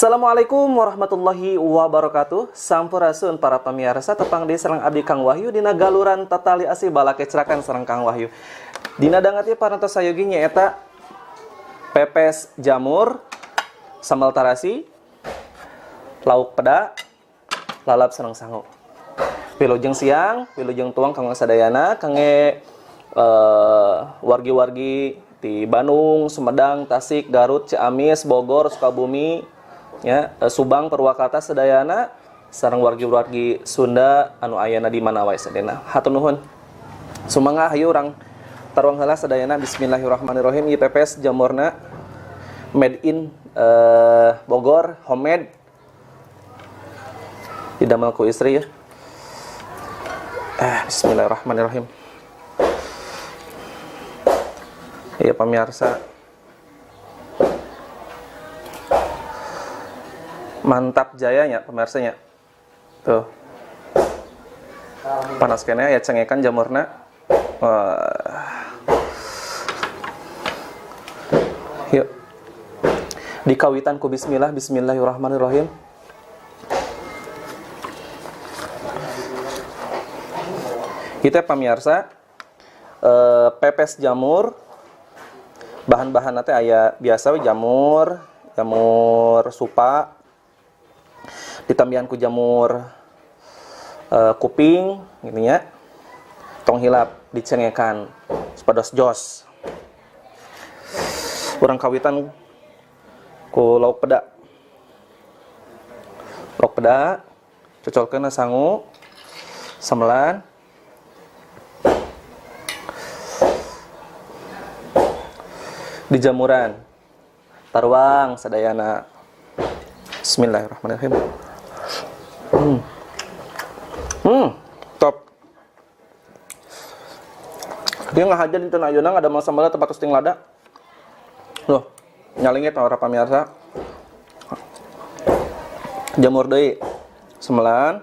Assalamualaikum warahmatullahi wabarakatuh. Sampurasun para pemirsa, tepang di sareng abdi Kang Wahyu dina galuran tatali asih balakecrakan sareng Kang Wahyu. Dina dangat ieu parantos sayogi nyaeta pepes jamur, sambal tarasi, lauk peda, lalap sareng sangu. Wilujeng siang, wilujeng tuang kanggo sadayana, kangge wargi-wargi di Bandung, Sumedang, Tasik, Garut, Ciamis, Bogor, Sukabumi, ya, Subang, Purwakarta sadayana sareng wargi-wargi Sunda anu ayana di mana wae sadayana. Hatur nuhun. Sumangga hayu urang taruang heula sadayana. Bismillahirrahmanirrahim. Ieu pepes jamurna made in Bogor, homemade. Didamel ku istri ya. Bismillahirrahmanirrahim. Iya pemirsa. Mantap jayanya pemirsanya. Tuh. Panas kene ya cengekan jamurna. Wah. Yuk. Dikawitan ku bismillah, bismillahirrahmanirrahim. Kita pemirsa pepes jamur, bahan-bahan teh aya biasa we jamur, jamur supa, ditambihan ku jamur kuping gitu nya. Tong hilap dicengekan supados jos. Urang kawitan ku lauk peda. Lauk peda cocolkeun sangu sambelan. Di jamuran taruang sadayana. Bismillahirrahmanirrahim. Top. Dia nggak hajar di tanah ayeuna ada sambal tempat roasting lada. Loh, nyalingit para pamirsa. Jamur deui semelan.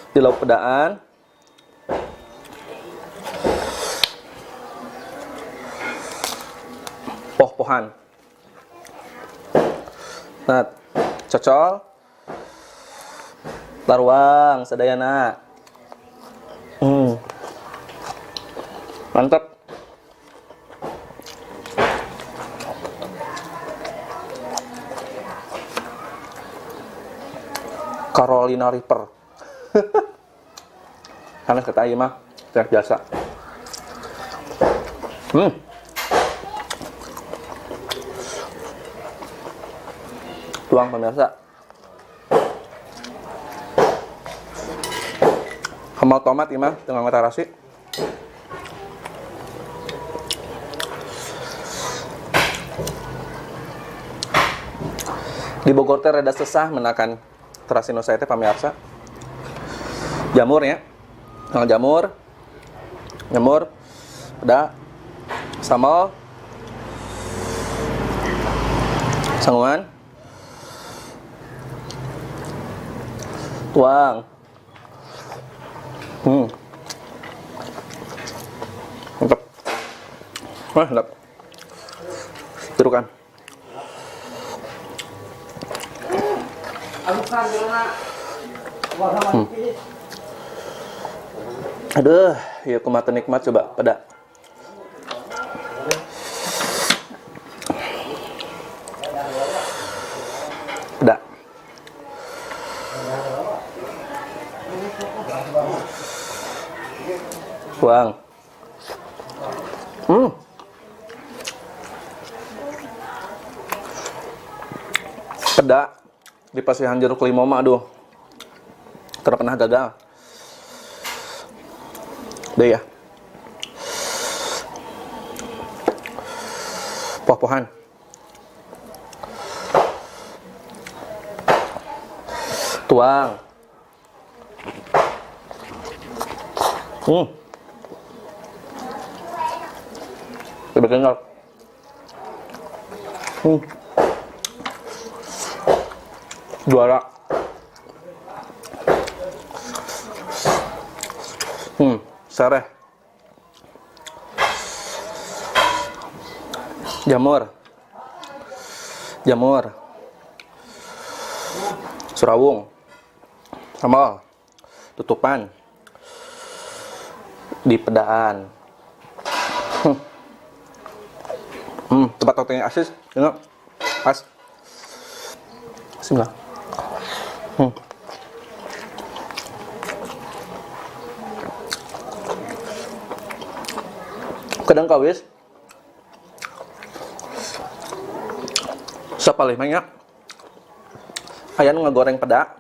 Di lauk pedaan. Poh-pohan. Nah, cocol. Taruang sadayana. Mantap. Carolina Reaper. Karena kata ieu mah tidak biasa. Tuang pemirsa. Sambal tomat ieu mah dengan terasi. Di Bogor teh rada sesah menakan terasi nu saya teh pamirsa. Jamur ya. Nah, jamur. Jamur. Udah. Sambal. Sanguan. Tuang. Mantap. Wah, mantap. Tirukan. Aduh, ya kumaha nikmat coba pada. Peda. Tuang. Peda di pasihan jeruk limau mah aduh. Tidak pernah gagal. Deh ya. Poh-pohan. Tuang. Lebih kenyal. Juara. Sereh. Jamur. Jamur. Surawung. Sambal. Tutupan. Di pedaan. Tempat totenya asis, enak. Pas. Bismillah. Kadang kawis sapalih mah nya aya nu ngagoreng peda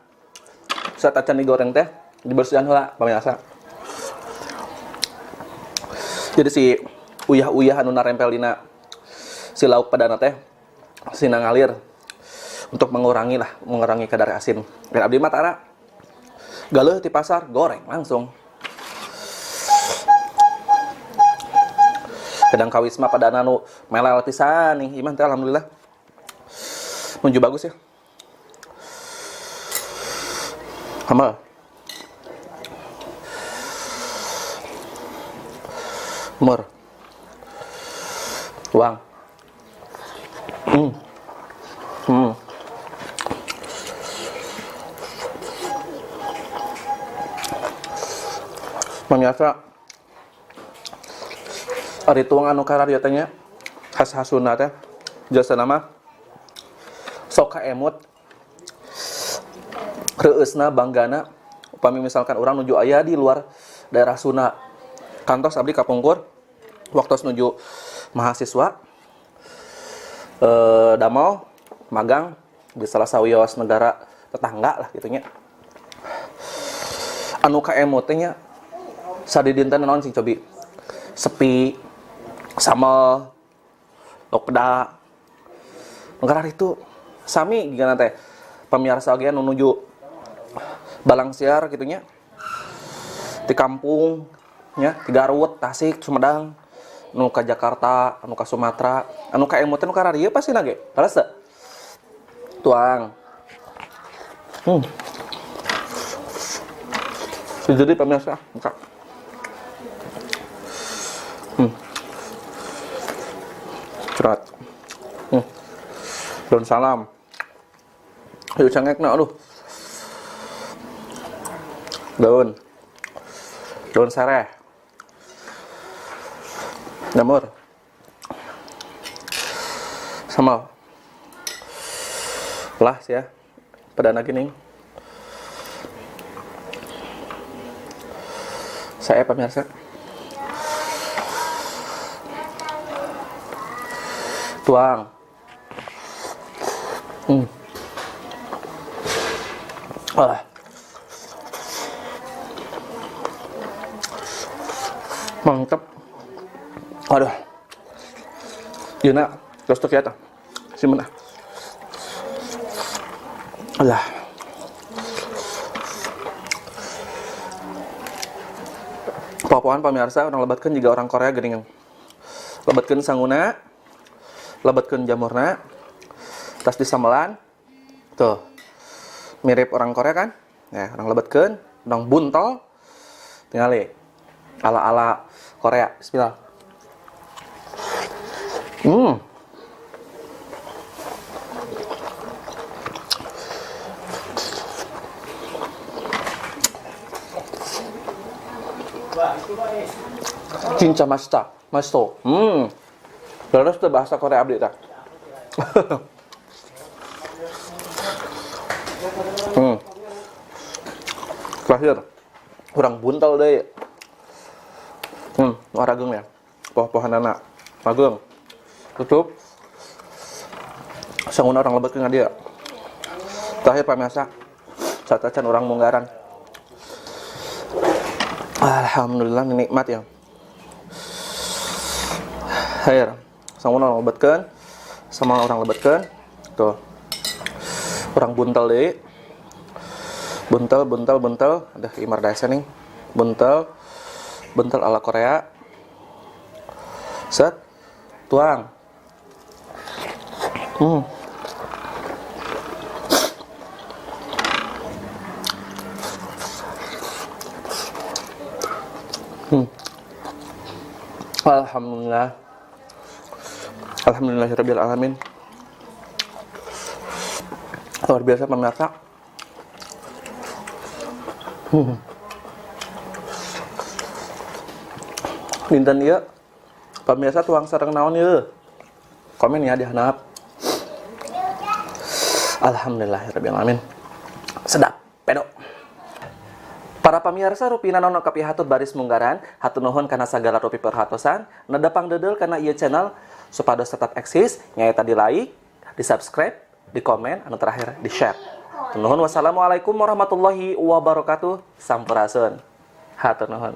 saat acan digoreng teh dibersihan heula pamirsa. Jadi si uyah-uyah anu narempel dina si lauk pedana teh sina ngalir untuk mengurangi lah, mengurangi kadar asin. Dan abdi mah tara galeuh di pasar goreng langsung. Kadang kawis mah padana nu melel pisan nih, iman teh alhamdulillah. Menuju bagus ya. Amal. Mur. Tuang. Pemirsa, ari tuang anu kararieu teh nya khas-khas Sunda teh jasa nama sok kaemut reueusna banggana upami misalkan urang nuju aya di luar daerah Sunda. Kantos abdi kapungkur waktu nuju mahasiswa, damel magang di salah sawios negara tetangga lah gitunya. Anu kaemut teh nya sadidinten naon sing cobi sepi sambal lauk peda negara itu sami gimana teh pemirsa oge anu nuju balangsiar gitunya di kampung nya di Garut, Tasik, Sumedang, nu ka Jakarta, anu ka Sumatera, anu ka emut nu kararieu pasti nage. Leres teu? Tuang. Jadi pemirsa, buka. Cerat. Daun salam. Ayo cangekna aduh. Daun. Daun sereh. Jamur. Sama. Lah sih ya. Pedana gini. Saya pemirsa. Tuang. Ah. Mantap. Aduh. Yeuna, terus tuh kieu Simpen ah. Alah. Popoan pemirsa urang lebatkeun juga orang Korea geuning. Lebatkeun sanguna, lebatkeun jamurna, tas disambelan. Tuh. Mirip orang Korea kan? Ya, urang lebatkeun, urang buntel. Tingali. Ala-ala Korea. Bismillah. Cinca masta, masto. Terus tuh bahasa Korea abdi tak. Terakhir, kurang buntel deh. Warageng ya. Poh-pohanana. Mageung. Tutup. Sanguna urang lebetkeun ka dieu. Terakhir pamirsa, satacan urang munggaran. Alhamdulillah nikmat ya. Hair, sanguna urang lebetkeun, sama urang lebetkeun. Tuh. Urang buntel deui. Buntel, buntel, buntel. Aduh, imar dasa nih. Buntel. Buntel ala Korea. Set. Tuang. Alhamdulillah. Alhamdulillahirabbil alamin. Luar biasa pemirsa. Dinten ieu pemirsa tuang sareng naon ieu? Komen ya di handap. Alhamdulillahirabbil alamin. Sedap, pedo. Para pamirsa, rupina nu kapihatur baris munggaran, hatur nuhun kana sagala rupi perhatosan, neda pangdeudeul kana ieu channel supados tetap eksis, nyaeta di like, di subscribe, di komen, anu terakhir di share. Nuhun, wassalamualaikum warahmatullahi wabarakatuh. Sampurasun. Hatur nuhun.